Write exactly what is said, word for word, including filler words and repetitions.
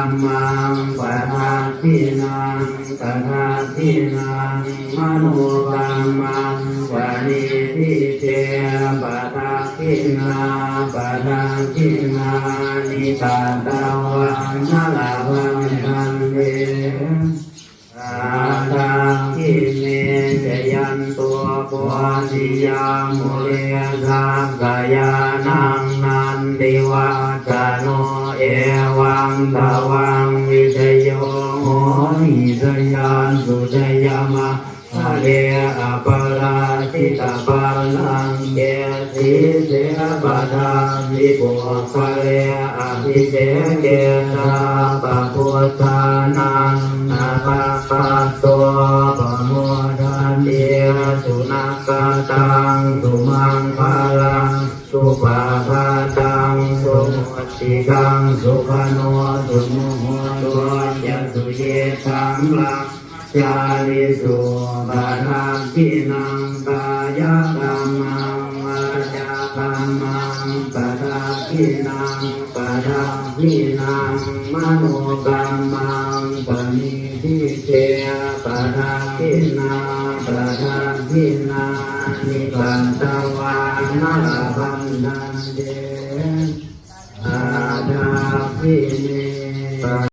kammaṃ padakkhiṇaṃ padakkhiṇaṃ manokammaṃ paṇidhī te padakkhiṇā padakkhiṇāni katvāna labhantatthe padakkhiṇe. Jayanto bodhiyā mūle sakyānaṃ nandivaḍḍhano evaṃ tvaṃ vijayo hohi jayassu jayamaṅgale aparājitapallaṅke sīse paṭhavipokkhare abhiseke sabbabuddhānaṃ aggappatto pamodati. Sunakkhattaṃ sumaṅgalaṃ supabhātaṃ suhuṭṭhitaṃ sukhaṇo sumuhutto ca suyiṭṭhaṃ brahmacārisu padakkhiṇaṃ kāyakammaṃ vācākammaṃ padakkhiṇaṃ padakkhiṇaṃ manokammaṃ paṇidhī te padakkhiṇā padakkhiṇāni katvāna labhantatthe padakkhiṇe.